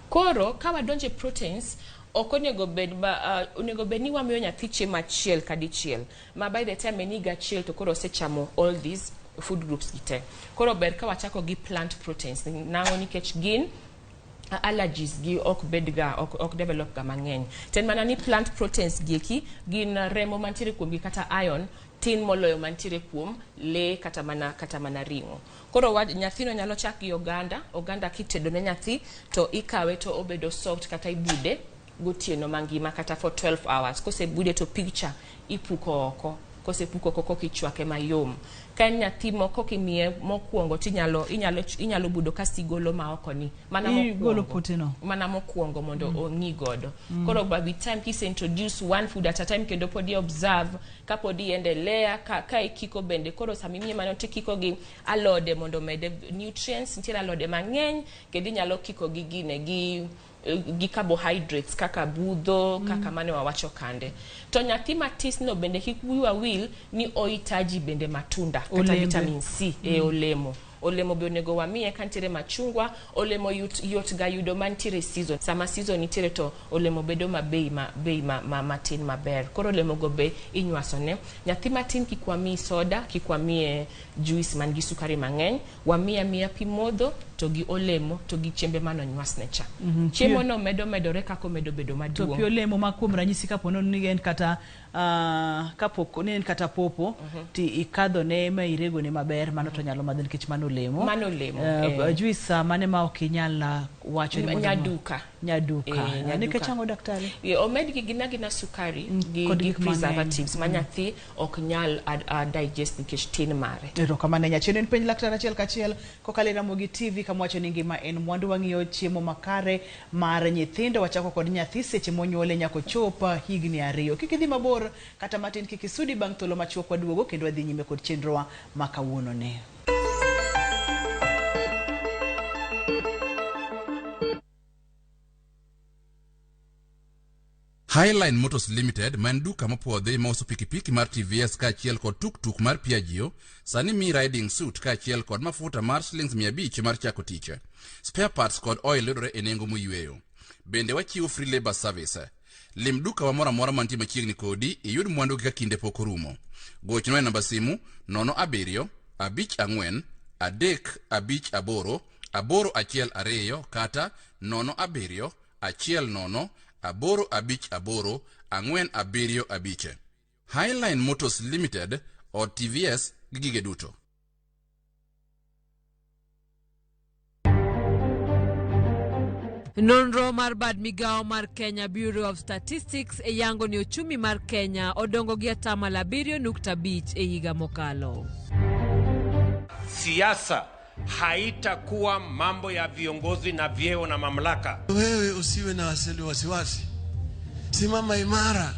Koro ka wadonje proteins, ok onego bed onego bed ni wamiyo nyathi chiemo achiel kadichiel, ma by the time en higa 1 to koro osechamo all these food groups gi te. Koro ber ka wachako gi plant proteins, nang'o? Nikech gin allergies gi ok bed ga, ok develop ga mang'eny. Ten mana ni plant proteins gi eki gin remo mantiere kuomgi kata iron tin moloyo mantiere kuom le kata mana ring'o. Koro nyathino nyalo chak gi oganda, oganda kitedo ne nyathi to ikawe to obedo soft kata ibude gotieno mangima kata for 12 hours. Kosebude to picture ipuko oko, kosepuko oko kokichwake mayom. Ka en nyathi moko kimiye mokwongo tinyalo inyalo budo kasto igolo ma oko ni mana Igolo mokwongo poteno. Mana mokwongo mondo ong'i godo. Koro by the time kise introduce one food at a time kendo pod i observe ka pod iendelea ka ikiko bende. Koro sama imiye mano tikiko gi alode mondo omede nutrients, nitiere alode mang'eny kendo inyalo kiko gi gine gi carbohydrates kaka budho, kaka mane wawacho kande. To nyathi matis no bende kik wiwa wil ni ohitaji bende matunda kata Olembe. vitamin C e olemo. Olemo be onego wamiye ka nitiere machungwa, olemo yot, yot ga yudo mantiere season. Sama season nitiere to olemo bedo ma bei ma bei ma, ma, matin maber. Koro olemo go be inywaso ne. Nyathi matin kik wami soda, kik wamiye juice man gi sukari mang'eny, wamiye amiya pi modho to gi olemo to gi chiembe manonywasne cha. Chiemo no medo medore kaka omedo bedo To maduong'. pi olemo ma kuom ranyisi kapo ni en kata kapok ni en kata popo ti ikadho ne ma irego ne maber mano to nyalo madho nikech mano olemo. Mano olemo, eh. Juice mane ma ok inyal wacho ni mondo Nyaduka. Nyaduka. Eh, nyaduka. Nikech ang'o daktari? Omed gi gina gina sukari gi, kod gi gik mang'eny. preservatives ma nyathi ok nyal digest nikech tin mare. Erokamano ahinya. Chenro en penj laktar achiel kachiel kokalo e Ramogi TV kama wacho ni ngima en mwandu wang'iyo chiemo makare mar nyithindo wachako kod nyathi seche monyuole nyaka ochop higni ariyo. Kik idhi mabor kata matin kik isudi bang' thuolo machuok waduogo kendo wadhi nyime kod chenrowa ma kawuono ni. Highline Motors Limited ma en duka mopuodhi mauso pikipiki mar TVS kaachiel kod tuktuk mar Piaggio sani mi riding suit kaachiel kod mafuta mar shillings 500 mar chako tich. Spare parts kod oil yudore e nengo moyweyo. Bende wachiwo free labor service. Lim duka wa moro amora mantie machiegni kodi iyud mwandu gi ka kinde pok orumo. Gochnwa e namba simu 07 54 3 5 8 8 1 2 kata 07 1 0 8 5 8 4 7 5. Highline Motors Limited od TVS gi gige duto. Nonro mar bad migawo mar Kenya Bureau of Statistics e yango ni ochumi mar Kenya odongo gi atamalo 7.5 e higa mokalo. Siasa haitakuwa mambo ya viongozi na vyeo na mamlaka. Wewe usiwe na wasiwasi, simama imara,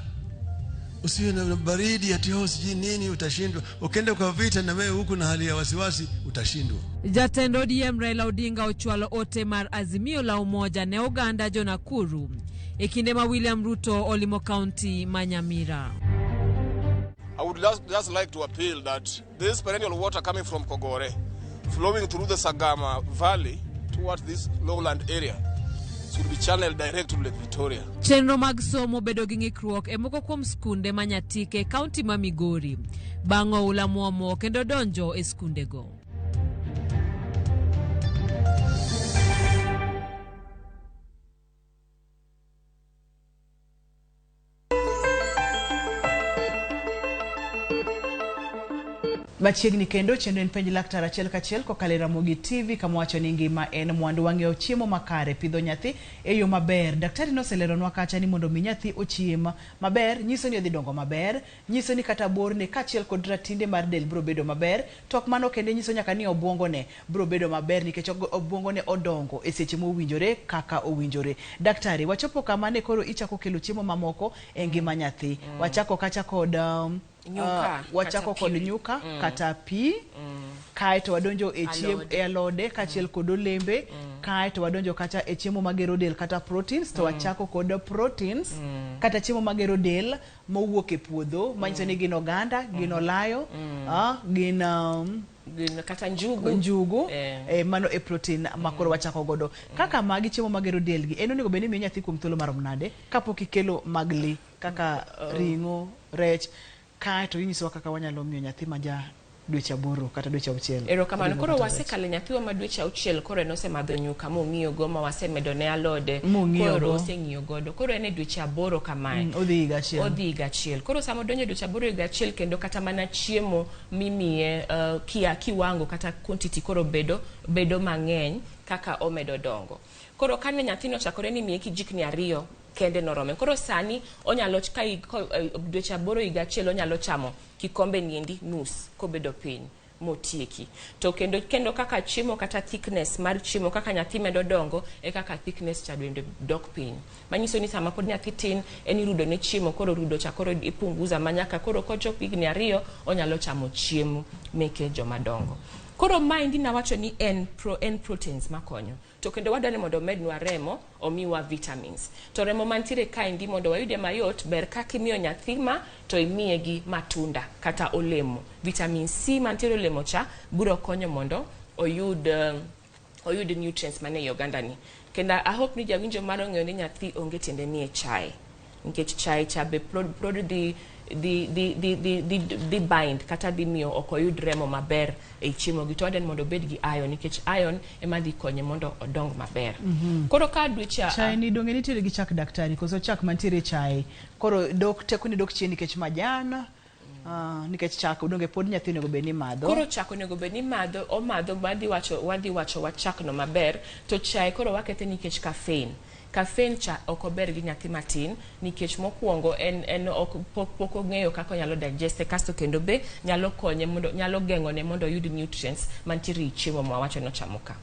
usiwe na baridi ati oh, sijui nini, utashindwa. Ukienda kwa vita na wewe huku na hali ya wasiwasi, utashindwa. Jatend ODM Raila Odinga ochwalo ote mar Azimio la Umoja ne oganda jo Nakuru e kinde ma William Ruto olimo kaunti ma Nyamira. I would just like to appeal that this perennial water coming from Kogore, flowing through the Sagama Valley towards this lowland area, should be channeled direct to Lake Victoria. Chenro mag somo bedo gi ng'ikruok e moko kuom skunde ma Nyatike e kaunti ma Migori bang' oula muomo kendo donjo e skundego. Machiegni kendo chenro en penj laktar achiel kachiel kokalo e Ramogi TV kama wacho ni ngima en mwandu wang'eyo chiemo makare pidho nyathi e yo maber. Daktari noseleronwa kacha ni mondo mi nyathi ochiem maber nyiso ni odhi dongo maber, nyiso ni kata borne kaachiel kod ratinde mar del biro bedo maber, to ok mano kende nyiso nyaka ni obwongone biro bedo maber nikech obwongone odongo e seche mowinjore kaka owinjore. Daktari, wachopo kama ne koro ichako kelo chiemo mamoko e ngima nyathi. Wachako kacha kod Nyuka, wachako kata kod pi. nyuka kata pi kaeto wadonjo e chiemo Alode. e alode kaachiel kod olembe kaeto wadonjo kacha e chiemo magero del kata proteins to wachako kod proteins kata chiemo magero del mowuok e puodho manyiso ni gin oganda gin olayo gin Gin kata njugu. njugu mano e protein ma koro wachako godo kaka magi chiemo magero del gi en onego bed ni imiyo nyathi kuom thuolo marom nade kapok ikelo mag lee kaka ring'o rech kaeto inyisowa kaka wanyalo miyo nyathi ma ja dweche 8 kata dweche 6 Erokamano. ring'o Koro kata rech. wasekalo nyathiwa ma dweche 6 koro en osemadho nyuka mong'iyo go ma wasemedo ne alode. Mong'iyo Koro go. oseng'iyo godo. Koro en e dweche 8 kamae. Odhi higa achiel. Odhi higa achiel. Koro sama odonjo e dweche 8 higa achiel kendo kata mana chiemo mimiye kia kiwango kata quantity koro bedo mang'eny kaka omedo dongo. Koro kane nyathino ochakore ni miye kijikni 2 kende norome. Koro sani onyalo ka dweche 8 higa achiel onyalo chamo kikombe niendi nus kobedo piny motieki. To kendo kaka chiemo kata thickness mar chiemo kaka nyathi medo dongo e kaka thickness cha bende dok piny. Manyiso ni sama pod nyathi tin en irudo ne chiemo koro rudo cha koro ipunguza manyaka koro kochopo higni 2 onyalo chamo chiemo meke joma dongo. Koro maendi nawacho ni en proteins makonyo. To kendo wadwaro ni mondo omednwa remo, omiwa vitamins. To remo mantiere kaendi mondo wayude mayot, ber kaka imiyo nyathi ma to imiye gi matunda kata olemo. Vitamin C mantiere olemo cha biro konyo mondo oyud oyud nutrients mane ei oganda ni. Kendo I hope ni jawinjo mar ong'eyo ni nyathi onge tiende miye chae. Nikech chae cha be pod dhi dhi dhi dhi dhi dhi dhi bind kata dhi miyo ok oyud remo maber ei chiemo gi to wadwa ni mondo obed gi iron nikech iron ema dhi konye mondo odong maber. Koro ka dweche Chae ni donge nitiere gi chak daktari koso chak mantiere e chae koro dok tekone dok chien nikech majan nikech chak donge pod nyathi onego bed ni madho. Koro chak onego bed ni madho omadho wadhi wacho wadhi wacho wach chak no maber to chae koro wakethe nikech caffeine. Caffeine cha ok ober gi nyathi matin nikech mokwongo en en ok pok pok ong'eyo kaka onyalo digest kasto kendo be nyalo konye mondo nyalo geng'one mondo oyud nutrients mantiere ei chiemo mwawacho ni ochamo ka.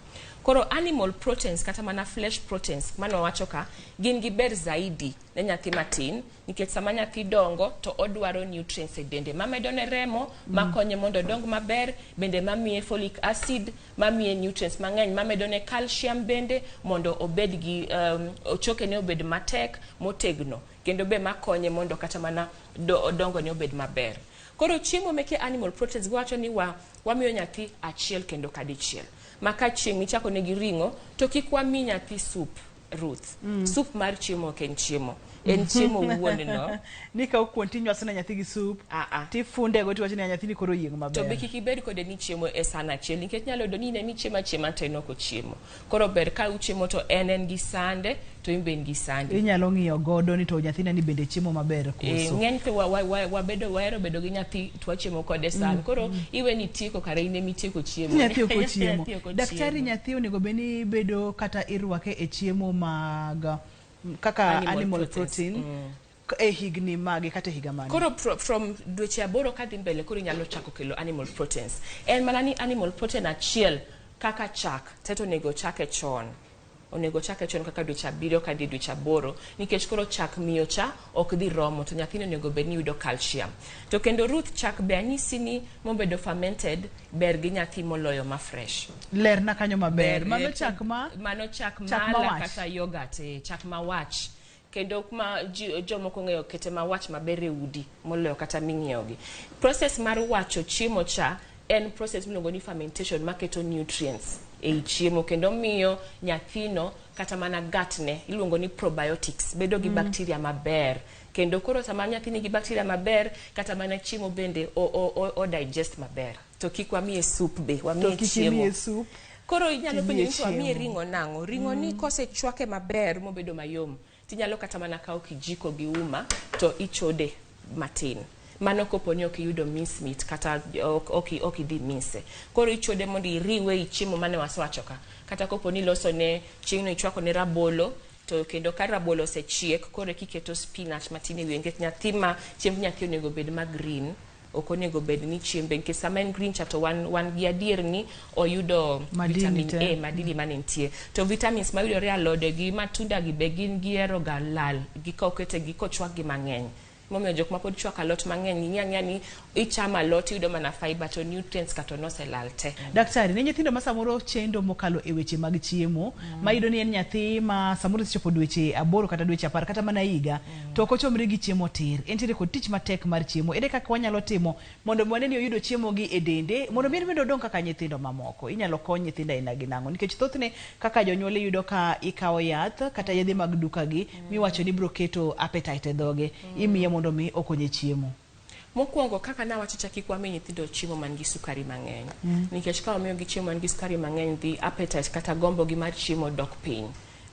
Koro animal proteins kata mana flesh proteins mane wawacho ka gin gi ber zaidi ne nyathi matin nikech sama nyathi dongo to odwaro nutrients e dende mamedone remo makonye mondo odong maber bende mamiye folic acid mamiye nutrients mang'eny mamedone calcium bende mondo obed gi chokene obed matek motegno kendo be makonye mondo kata mana dongone obed maber. Koro chiemo meke animal proteins giwacho ni wamiyo nyathi achiel kendo kadichiel ma ka chieng' michako negi ring'o to kik wami nyathi soup Ruth. Soup mar chiemo ok en chiemo. En chiemo wuon no. Ni kaw kuon tinywaso ne nyathi gi soup tifunde go tiwacho ni nyathini koro oyieng' To be maber. kik ibed kode ni chiemo e san achiel nikech nyalo yudo ni in ema ichiemo achiema to en ok ochiemo. Koro ber ka uchiemo to en en gi sande to in be in gi sandi. Inyalo ng'iyo godo ni to nyathina ni bende chiemo maber koso. Ng'eny to wabedo wahero bedo gi nyathi to wachiemo kode san. Koro iwe ni itieko kare in ema itieko chiemo. Nyathi ok ochiemo. Nyathi ok Daktari ochiemo. nyathi onego bed ni bedo kata irwake e chiemo mag kaka Animal animal proteins. protein e higni mage kata e higa mane? Koro from dweche 8 kadhi mbele koro inyalo chako kelo animal proteins. En mana ni animal protein achiel kaka chak teto onego chake chon. Onego chake chon kaka dweche 7 kadhi dweche 8 nikech koro chak miyo cha ok dhi romo to nyathino onego bed ni yudo calcium. To kendo Ruth chak be anyisi ni mobedo fermented ber gi nyathi moloyo ma fresh. Lerna kanyo maber. Ber, Mano chak ma mano chak chak mala mawach. kata yogurt, chak mawach. Kendo kuma jomoko ong'eyo kete mawach maber e udi moloyo kata ming'iewogi. Process mar wacho chiemo cha en process miluongo ni fermentation maketo nutrients ei chiemo kendo miyo nyathino kata mana gut ne iluongo ni probiotics bedo gi bacteria maber. Kendo koro sama nyathi nigi bacteria maber kata mana chiemo bende o digest maber. To kik wamiye soup be, wamiye To kik chiemo. imiye soup. Koro inyalo penjo Timiye ni to wamiye chiemo. ring'o nang'o? Ring'o ni kosechwake maber mobedo mayom, tinyalo kata mana kawo kijiko gi uma to ichode matin. Mano kopo ni ok iyudo mincemeat kata ok idhi mince. Koro ichode mondo iriwe i chiemo mane wasewacho ka. Kata kopo ni iloso ne chieng'no ichwako ne rabolo, to kendo ka rabolo osechiek, koro eka iketo spinach matin e wiye nikech nyathi ma chiemb nyathi onego bed ma green. Ok onego bed ni chiembe nikech sama en green cha to wan gi adier ni oyudo Madini vitamin te. A, madini mane nitie. To vitamins mayudore e alode gi matunda gi be gin gihero ga lal gi ka okete gi kochwak gi mang'eny. Momiyo jok ma pod chwako alot mang'eny ing'e ang'eya ni ichamo alot iyudo mana fiber to nutrients kata noselal te. Daktari, ne nyithindo ma samoro chendo mokalo e weche mag chiemo, ma iyudo ni en nyathi ma samoro osechopo dweche 8 kata dweche 10 kata mana higa, to ok ochomre gi chiemo tir. Entiere kod tich matek mar chiemo. Ere kaka wanyalo timo mondo wane ni oyudo chiemo gi e dende, mondo mi en bende odong kaka nyithindo mamoko? Inyalo kony nyithindo aina gi nang'o? Nikech thothne kaka jonyuol iyudo ka ikawo yath kata yedhe mag duka gi, miwacho ni biro keto appetite e dhoge, imiye mondo mi okonye chiemo. Mokwongo kaka nawacho cha kik wami nyithindo chiemo man gi sukari mang'eny. Nikech ka wamiyogi chiemo man gi sukari mang'eny dhi appetite kata gombo gi mar chiemo dok piny.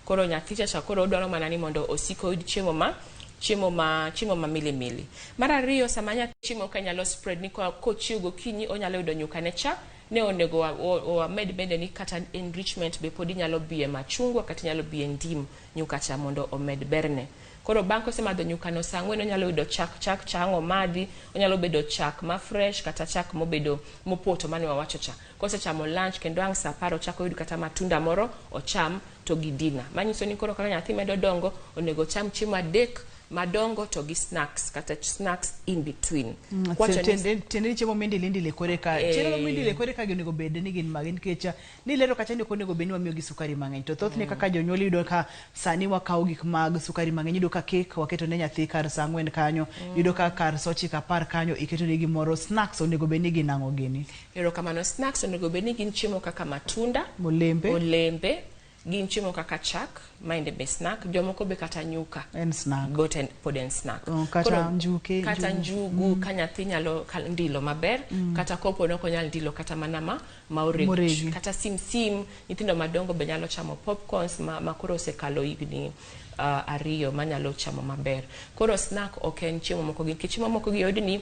Koro nyathi cha koro odwaro mana ni mondo osik oyud chiemo ma milimili. Mar ariyo sama nyathi chiemo ka nyalo spread ni kochiew gokinyi onyalo yudo nyuka ne cha, ne onego wamed bende ni kata enrichment be pod inyalo biye machungwa kata inyalo biye ndim nyuka cha mondo omed berne. Koro bang' kosemadho nyuka no saa 4 onyalo yudo chak chang' omadhi, onyalo bedo chak ma fresh kata chak mobedo mopoto mane wawacho cha. Kosechamo lunch kendo ang' saa 10 ochako oyud kata matunda moro ocham to gi dinner. Manyiso ni koro kaka nyathi medo dongo onego ocham chiemo 3 Madongo to gi snacks kata snacks in between. Kwacho ni- Tiende ni chiemo mindile indile kore ka Eh. chiemo mindile kore ka gi onego bed ni gin mage nikech nilero kacha ni ok onego bed ni wamiyo gi sukari mang'eny to thothne kaka jonyuol iyudo ka sani wakawo gik mag sukari mang'eny iyudo ka kek waketo ne nyathi kar saa ang'wen kanyo iyudo ka kar saa ochiko apar kanyo iketo ne gimoro snacks onego bed ni gin ang'o gini Erokamano. Snacks onego bed ni gin chiemo kaka matunda, olembe, olembe, gin chiemo kaka chak, maende be snack, jomoko be kata nyuka. En snack. But en, pod en snack. Oh, kata Koro, njuke, kata njugu. njugu ka nyathi nyalo ndilo maber kata kopo ne ok onyal ndilo kata mana ma oregi. Moregi. Kata simsim, nyithindo madongo be nyalo chamo popcorns ma koro osekalo higni 2 manyalo chamo maber. Koro snack ok en chiemo moko gi, nikech chiemo moko gi yud ni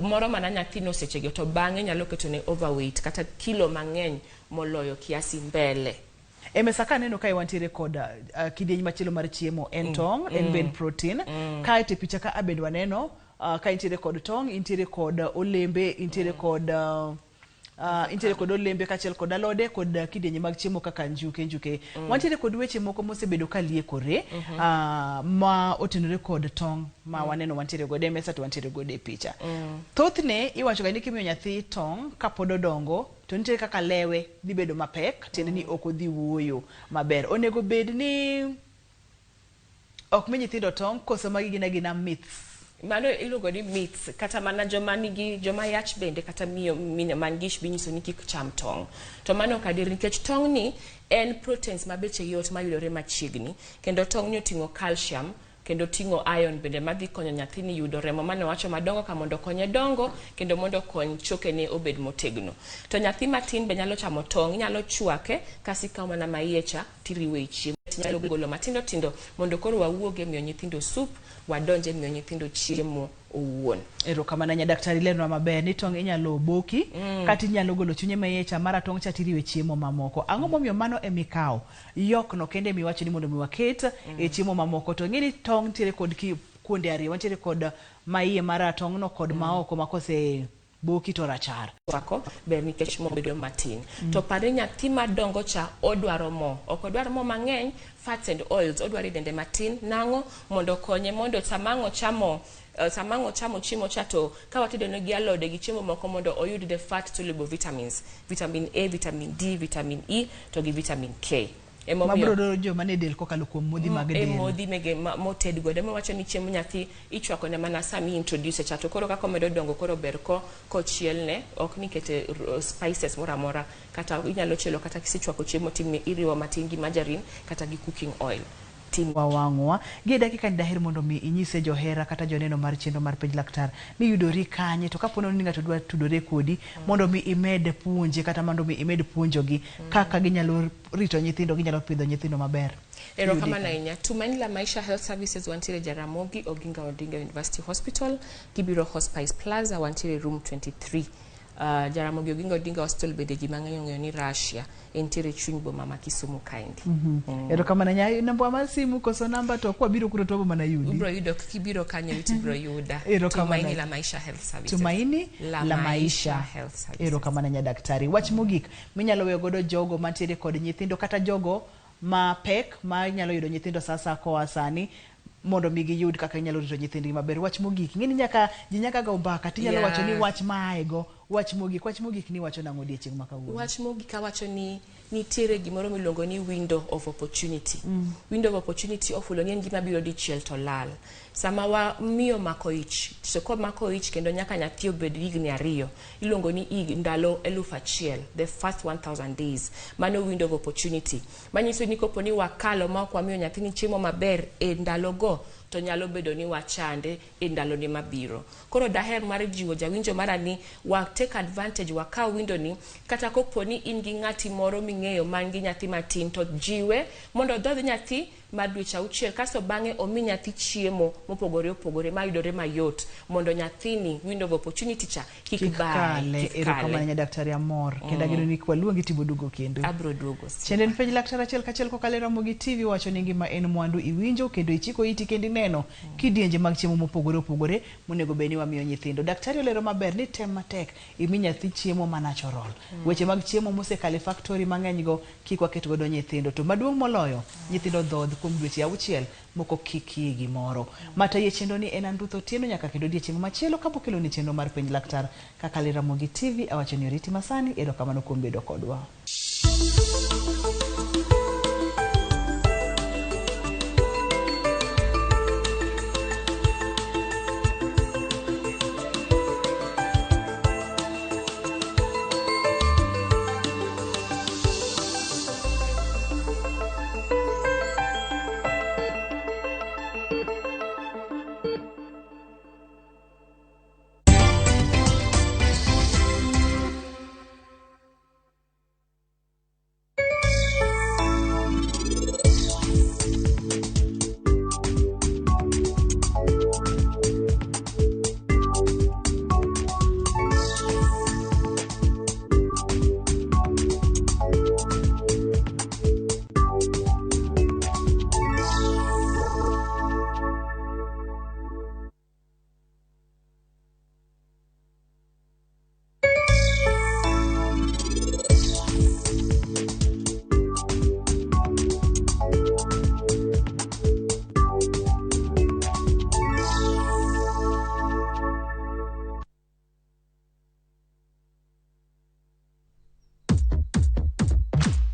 moro mana nyathino sechego to bang'e nyalo ketone overweight kata kilo mang'eny moloyo kiasi mbele. E mesa ka aneno kae wantiere kod kidieny machielo mar chiemo en tong', en bend protein. Kae to e picha ka abende waneno ka intiere kod tong', intiere kod olembe, intiere kod intiere kod olembe kaachiel kod alode kod kidienje mag chiemo kaka njuke njuke. Wantiere kod weche moko mosebedo ka liekore ma otenore kod tong' ma waneno wantiere godo e mesa to wantiere godo e picha. Thothne iwacho ga ni kimiyo nyathi tong' kapod odongo to nitie kaka lewe dhi bedo mapek, tiende ni ok odhi wuoyo maber. Onego bed ni ok mi nyithindo tong' koso magi gin agina myths? Mano iluongo ni myths. Kata mana joma nigi joma yach bende kata miyo mine man gi ich binyiso ni kik cham tong'. To mano ok adier nikech tong' ni en proteins ma beche yot mayudore machiegni kendo tong' ni oting'o calcium kendo ting'o iron bende madhi konyo nyathini yudo remo mane wacho madongo ka mondo okonye dongo kendo mondo okony chokene obed motegno. To nyathi matin be nyalo chamo tong', inyalo chwake kasi ikawo mana maiye cha tiriwe e chiemo. Inyalo golo matindo tindo mondo koro wawuog e miyo nyithindo soup, wadonje miyo nyithindo chiemo owuon. Erokamano ahinya daktari, lernwa maber ni tong' inyalo boki kata inyalo golo chunye maiye cha mar atong' cha tiriwe chiemo mamoko. Ang'o momiyo mano emikawo yok no kende emiwacho ni mondo mi waket e chiemo mamoko to ing'e ni tong' nitiere kod kuonde ariyo, wantiere kod maiye mar atong' no kod maoko ma kose boki to rachar. Chwako ber nikech mo bedo matin. To par ni nyathi madongo cha odwaro mo, ok odwar mo mang'eny, fats and oils odwaro e dende matin nang'o mondo okonye mondo sama ang' ochamo sama ang' ochamo chiemo cha to ka watedo ne gi alode gi chiemo moko mondo oyud the fat soluble vitamins, vitamin A, vitamin D, vitamin E to gi vitamin K. Mabiro dwaro joma nie del kokalo kuom modhi mag e del. Modhi mege moted godo ema wacho ni chiemo nyathi ichwako ne mana sami introduce cha to koro kaka omedo dongo koro ber ko kochielne ok ni kete spices moro amora kata inyalo chielo kata kisechwako chiemo timi iriwo matin gi margarine kata gi cooking oil. Tim wawang'wa gi e dakika ni daher mondo mi inyise johera kata joneno mar chenro mar Penj Laktar ni yudori kanye to kapo ni ng'ato dwa tudore kodi mondo mi imed puonje kata mondo mi imed puonjogi kaka ginyalo rito nyithindo ginyalo pidho nyithindo maber. Erokamano ahinya. Tumaini la Maisha Health Services wantiere Jaramogi Oginga Odinga University Hospital, gibiro Hospice Plaza wantiere room 23. Jaramogi Oginga Odinga Hospital bende ji mang'eny ong'eyo ni Russia entiere chuny boma ma Kisumu kaendi. Erokamano ahinya. Namba mar simu koso namba to kwabiro kuro to wabo mana yudi. Ubro yudo kibiro kanyo tibro yuda. Erokamano. Tumaini la Maisha Health Services. Tumaini la Maisha Health Services. Erokamano ahinya daktari. Wach mogik minyalo weyo godo jogo mantiere kod nyithindo kata jogo mapek ma nyalo yudo nyithindo sasa koa sani mondo mi giyud kaka inyalo rito nyithindgi maber. Wach mogik, ing'e ni nyaka ji nyaka go mbaka tinyalo wacho ni wach maaego, wach mogik ni wacho nang'o odiechieng' ma kawuono? Wach mogik awacho ni nitiere gimoro miluongo ni window of opportunity. Window of opportunity ofulo ni en gima biro dichiel to lal. Sama wa miyo mako ich, to komako ich kendo nyaka nyathi obed higni 2, iluongo ni ndalo 1000, the first 1000 days. Mano window of opportunity. Manyiso ni kopo ni wakalo ma ok wamiyo nyathini chiemo maber e ndalogo, to nyalo bedo ni wachande e ndalone mabiro. Koro daher mar jiwo jawinjo mara ni wa take advantage, wakaw window ni, kata kopo ni in gi ng'ati moro ming'eyo man gi nyathi matin to jiwe mondo odhodh nyathi mar dweche 6 kasto bang'e omi nyathi chiemo mopogore opogore mayudore mayot mondo nyathini window of opportunity cha kik baye, kik Erokamano kale. ahinya daktari amor kendo ageno ni kwaluongi tiboduogo kendo. Abro duogo. Chenro en Penj Laktar achiel kachiel kokalo e Ramogi TV wacho ni ngima en mwandu iwinjo kendo ichiko iti kendo ineno kidienje mag chiemo mopogore opogore monego bed ni wamiyo nyithindo. Daktari olero maber ni tem matek imi nyathi chiemo ma natural. Weche mag chiemo mosekalo e factory mang'eny go kik waket godo nyithindo. To maduong' moloyo nyithindo dhodh kuom dweche auchiel moko kikie gimoro. Mataye chenro ni en an Ruth Otieno nyaka kendo odiechieng' machielo kapok keloni chenro mar Penj Laktar kaka le Ramogi TV awacho ni oriti masani erokamano kuom bedo kodwa.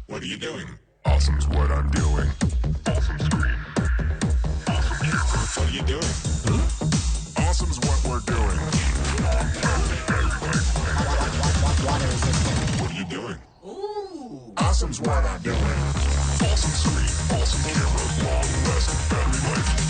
What are you doing? Awesome's what I'm doing. Awesome screen. Awesome camera. What are you doing? Awesome's what we're doing. Water resistant. What are you doing? Awesome's what I'm doing. Awesome screen. Awesome camera. Long lasting battery life.